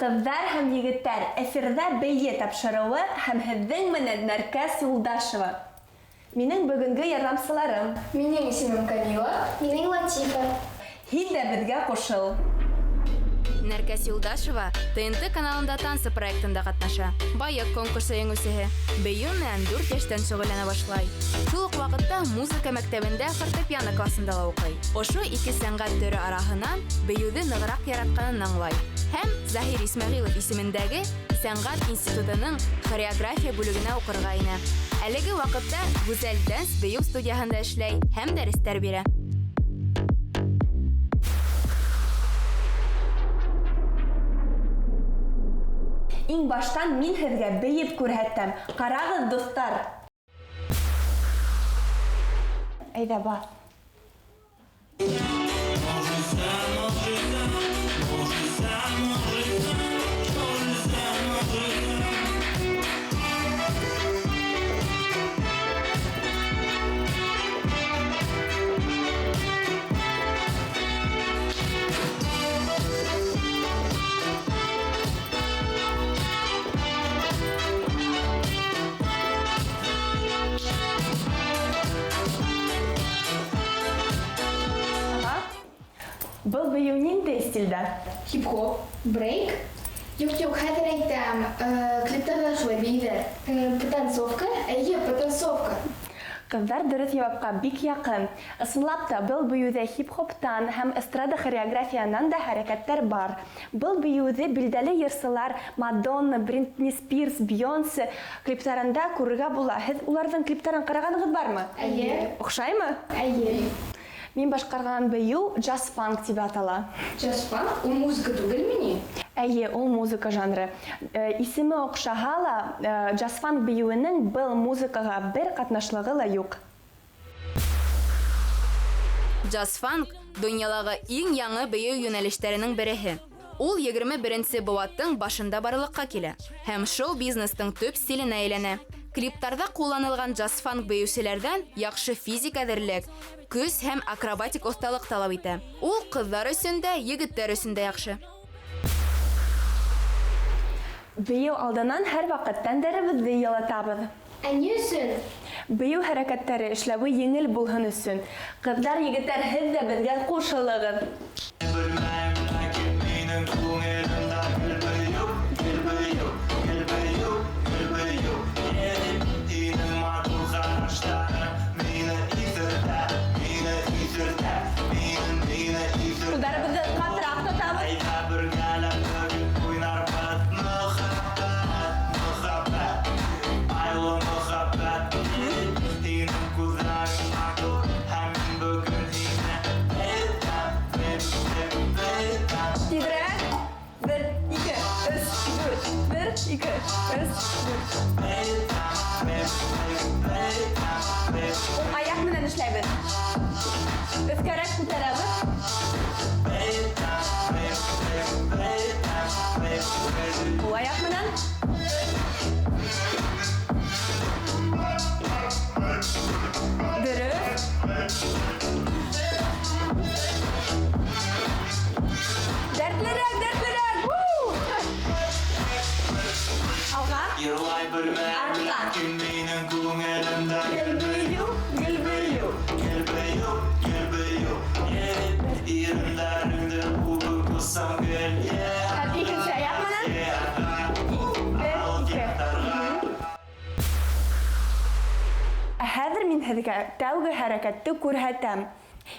Кызлар һәм егетләр, эфирҙа Бейе тапшырыуы һәм һеҙҙең менән Нәркәс Юлдашева. Минең бөгөнгө ярҙамсыларым. Минең исемем Камила. Минең Латифа. Һин дә беҙгә ҡушыл. Нәркәс Юлдашева ТНТ каналында танцы проектында катнаша. Байык конкурсы еңүсеһе. Бейеү менән 4 йәштән шөгыльләнә башлай. Шул уҡ ваҡытта музыка мәктәбендә фортепиано классында ла уҡый. Ошо ике сәнғәт төрө араһынан бейеүҙе нығыраҡ яратҡанын аңлай. Һәм Заһир Исмәғилов исемендәге сәнғәт институтының хореография бүлегенә уҡырға инә. Әлеге ваҡытта Гүзәл Дэнс бейеү студияһында эшләй һәм дәрестәр бирә. Иң баштан мин һеҙгә бейеп күрһәтәм. Ҡарағыҙ, дуҫтар. Әйҙә, бар. Ага. Был бейеү ниндәй стилдә? Хип-хоп. Брейк. Юҡ, юҡ, хәҙер әйтәм. Клиптарҙа шулай бейейҙәр. Потанцовка? Әйе, потанцовка. Ҡыҙҙар дөрөҫ яуапҡа бик яҡын. Ысынлап та, был бейеүҙә хип-хоптан һәм эстрада хореографиянан да хәрәкәттәр бар. Был бейеүҙе билдәле йырсылар Мадонна, Бритни Спирс, Бейонсе клиптарында күрергә була. Һеҙ уларҙың клиптарын ҡарағанығыҙ бармы? Әйе. Оҡшаймы? Әйе. Мин башҡарған бейеү джаз-фанк тип атала. Джаз-фанк ул музыка түгелме ни? Әйе, ул музыка жанры. Исеме оҡшаһа ла, джаз-фанк бейеүенең был музыкаға бер ҡатнашлығы ла юҡ. Джаз-фанк донъялағы иң яңы бейеү йүнәлештәренең береһе. Ул 21-нсе быуаттың башында барлыҡҡа килә һәм шоу-бизнестың төп стиленә әйләнә. Клиптарҙа ҡулланылған джаз-фанк бейеүселәрҙән яҡшы физик әҙерлек, көс һәм акробатик оҫталыҡ талап итә. Ул ҡыҙҙар өсөн дә, егеттәр өсөн дә яҡшы. Бейеү алдынан һәр ваҡыт тәндәребеҙҙе йылытабыҙ. Ә ни өсөн? Бейеү хәрәкәттәре эшләүе еңел булһын өсөн. Ҡыҙҙар, егеттәр, һеҙ ҙә беҙгә ҡушылығыҙ. Белмәйем, ләкин минең күңелемдә гел бейеү, гел бейеү, гел бейеү, гел бейеү. Һинең матур ҡараштарың мине иҫертә, мине иҫертә, мине, мине иҫертә. Ҡулдарыбыҙҙы ҡатыраҡ тотабыҙ. Әйҙә бергәләп бөгөн уйнарбыҙ мөхәббәт, мөхәббәт, айлы мөхәббәт. Һинең күҙҙәрең матур, һәм мин бөгөн һине бөтәм, бөтәм, бөтәм. Тиҙерәк. Бер, ике, өс, дүрт. Бер, ике, өс, дүрт. Уң аяҡ менән эшләйбеҙ. Өҫкәрәк күтәрәбеҙ. Һул аяҡ менән. Дөрөҫ. Дәртлерәк, дәртлерәк. Ву! Алға. Йырлай белмәйем, Артҡа. ләкин минең күңелемдә Гел бейеү, гел бейеү. Гел бейеү, гел бейеү. Ирендәреңде үбеп ҡуйсам гел. Һәм икенсе аяҡ менән. Бер, ике. Ә хәҙер мин һеҙгә тәүге хәрәкәтте күрһәтәм.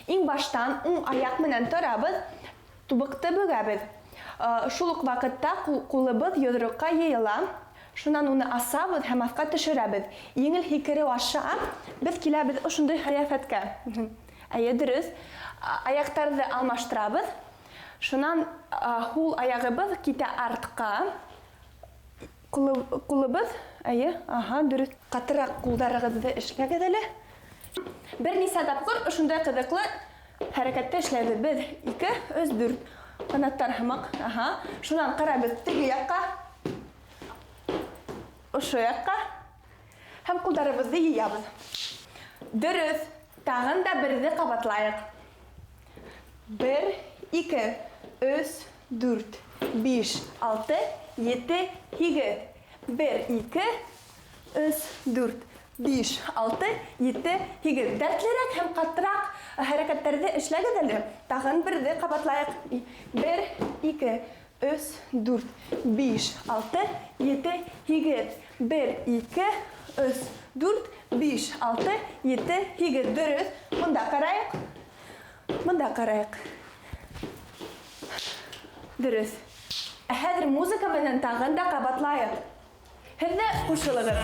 Иң баштан уң аяҡ менән торабыҙ, тубыҡты бөгәбеҙ. Шул уҡ ваҡытта ҡулыбыҙ йоҙроҡҡа йыйыла. Шунан уны асабыҙ һәм аҫҡа төшөрәбеҙ. Еңел һикереү аша беҙ киләбеҙ ошондай ҡиәфәткә. Әйе, дөрөҫ. Аяҡтарҙы алмаштырабыҙ. Шунан, һул аяғыбыҙ китә артҡа. Ҡулыбыҙ, әйе, аһа, дөрөҫ. Ҡатыраҡ ҡулдарығыҙҙы эшләгеҙ әле. Бер нисә тапҡыр ошондай ҡыҙыҡлы хәрәкәтте эшләйбеҙ. Бер, ике, өс, дүрт. Ҡанаттар һымаҡ, аһа. Шунан ҡарайбыҙ теге яҡҡа, ошо яҡҡа һәм ҡулдарыбыҙҙы йыябыҙ. Дөрөҫ. Тағын да берҙе ҡабатлайыҡ. Бер, ике, өс, дүрт. биш, алты, ете, һигеҙ. Бер, ике, өс, дүрт, биш, алты, ете, һигеҙ. Дәртлерәк һәм ҡатыраҡ хәрәкәттәрҙе эшләгеҙ әле. Тағын берҙе ҡабатлайыҡ. Бер, ике, өс, дүрт, биш, алты, ете, һигеҙ. Бер, ике, өс, дүрт, биш, алты, ете, һигеҙ. Дөрөҫ. Бында ҡарайыҡ. Бында ҡарайыҡ. Дөрөҫ. Ә хәҙер музыка менән тағын да ҡабатлайыҡ. Һеҙ ҙә ҡушылығыҙ.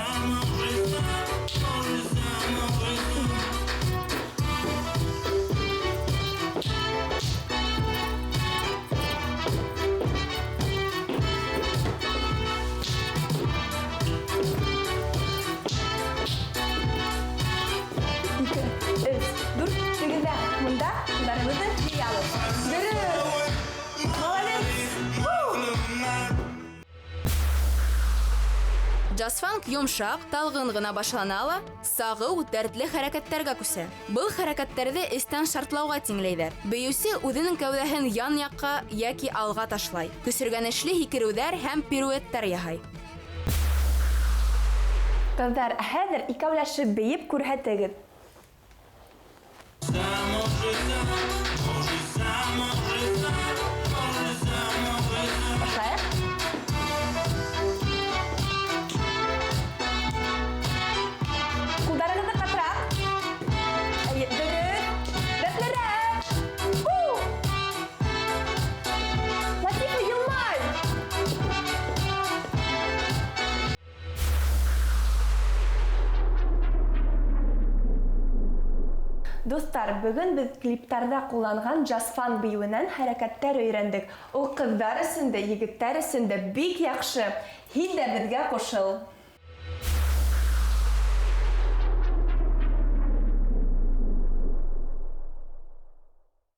Ике, өс, дүрт, тегендә, монда ҡулдарыбыҙҙы йыябыҙ. Дөрөҫ. Молодец. Джаз-фанк йомшаҡ, талғын ғына башлана ла, сағыу, дәртле хәрәкәттәргә күсә. Был хәрәкәттәрҙе эстән шартлауға тиңләйҙәр. Бейеүсе үҙенең кәүҙәһен ян яҡҡа йәки алға ташлай. Көсөргәнешле һикереүҙәр һәм пируэттар яһай. Ҡыҙҙар, ә хәҙер икәүләшеп бейеп күрһәтегеҙ. Башлайыҡ. Ҡулдарығыҙҙы ҡатыраҡ. Әйе, дөрөҫ. Дәртлерәк. Ху! Латифа, йылмай. Дуҫтар, бөгөн беҙ клиптарҙа ҡулланған джаз-фанк бейеүенән хәрәкәттәр өйрәндек. Ул ҡыҙҙар өсөн дә, егеттәр өсөн дә бик яҡшы. Һин дә беҙгә ҡушыл.